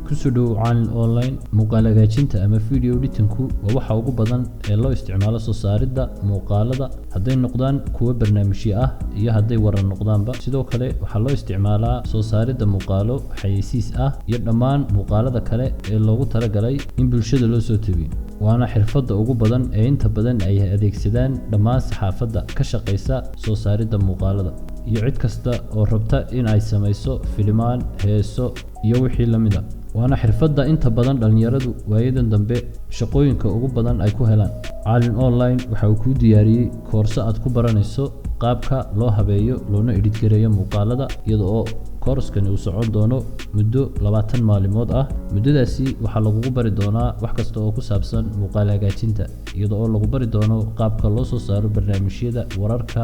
Kusoo dhowow Caalin Online. Muuqaal hagaajinta ama video editingku waa waxa ugu badan ee loo isticmaalo soo saaridda muuqaalada, hadday noqdaan kuwo barnaamijyo ah iyo hadday warar noqdaanba. Sidoo kale waxaa loo isticmaalaa soo saaridda muuqaalo xayeysiis ah iyo dhammaan muuqaalada kale ee loogu talagalay in bulshada loo soo tabiyo. Waana xirfadda ugu badan ee inta badan ay adeegsadaan dhammaan saxaafadda ka shaqeysa soo saaridda muuqaalada iyo cid kasta oo rabta in ay samayso filimaan, heeso iyo wixii la mid a. Waana xirfadda inta badan dhalinyaradu waayadan dambe shaqooyinka ugu badan ay ku helaan. Caalin Online waxa uu kuu diyaariyey koorso aad ku baranayso qaabka loo habeeyo loona edit gareeyo muuqaalada, iyada oo kooraskani uu socon doono muddo 20 maalimood ah. Muddadaasi waxaa lagugu bari doonaa wax kasta oo ku saabsan muuqaal hagaajinta, iyada oo lagu bari doono qaabka loo soo saaro barnaamijyada wararka,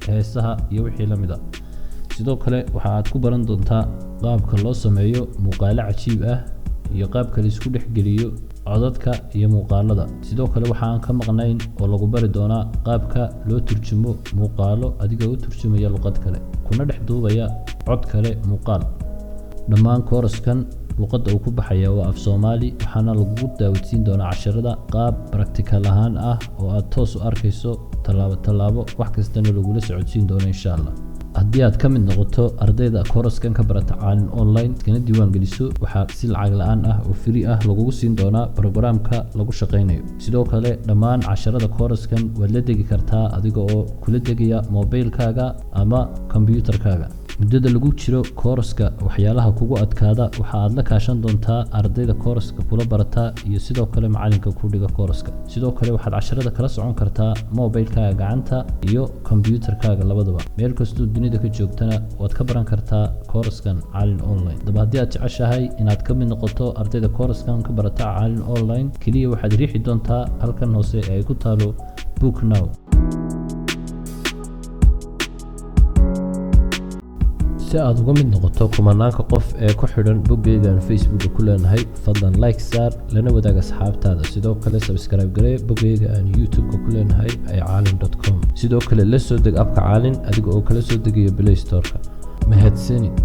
heesaha iyo wixii la mid a. Sidoo kale waxa aad ku baran doontaa qaabka loo sameeyo muuqaalo cajiib ah iyo qaabka la isku dhex geliyo codadka iyo muuqaalada. Sidoo kale waxa aan ka maqnayn oo lagu bari doonaa qaabka loo turjumo muuqaalo adigoo u turjumaya luqad kale kuna dhex duubaya cod kale muuqaal. Dhammaan kooraskan luqadda uu ku baxaya waa af Soomaali, waxaana lagugu daawadsiin doonaa casharada qaab practical ahaan ah oo aad toos u arkayso tallaabo tallaabo, wax kastana lagula socodsiin doono, insha Allah. Haddii aad ka mid noqoto ardayda kooraskan ka barata Caalin Online iskana diiwaan geliso, waxaa si lacag la-aan ah oo free ah lagugu siin doonaa programka lagu shaqaynayo. Sidoo kale dhammaan casharada kooraskan waad la degi kartaa adiga oo kula degaya mobilkaaga ama kombiyuutarkaaga. Muddada lagu jiro kooraska, waxyaalaha kugu adkaada waxa aad la kaashan doontaa ardayda kooraska kula barata iyo sidoo kale macalinka ku dhiga kooraska. Sidoo kale waxaad casharada kala socon kartaa mobilkaaga gacanta iyo kombiyuutarkaaga labadaba. Meel kastoo dunida ka joogtana waad ka baran kartaa kooraskan Caalin Online. Daba haddii aad jeceshahay inaad ka mid noqoto ardayda kooraskan ka barata Caalin Online, keliya waxaad riixi doontaa halkan hoose ee ay ku taalo "Book Now". Si aad uga mid noqoto kumanaanka qof ee ku xidhan boggeygan Facebooka ku leenahay, fadlan like saar, lana wadaag asxaabtaada. Sidoo kale subscribe garee boggeyga aan YouTube-ka ku leenahay ee caalin.com. Sidoo kale la soo deg app-ka Caalin adiga oo kala soo degaya Play Store-ka. Mahadsanid.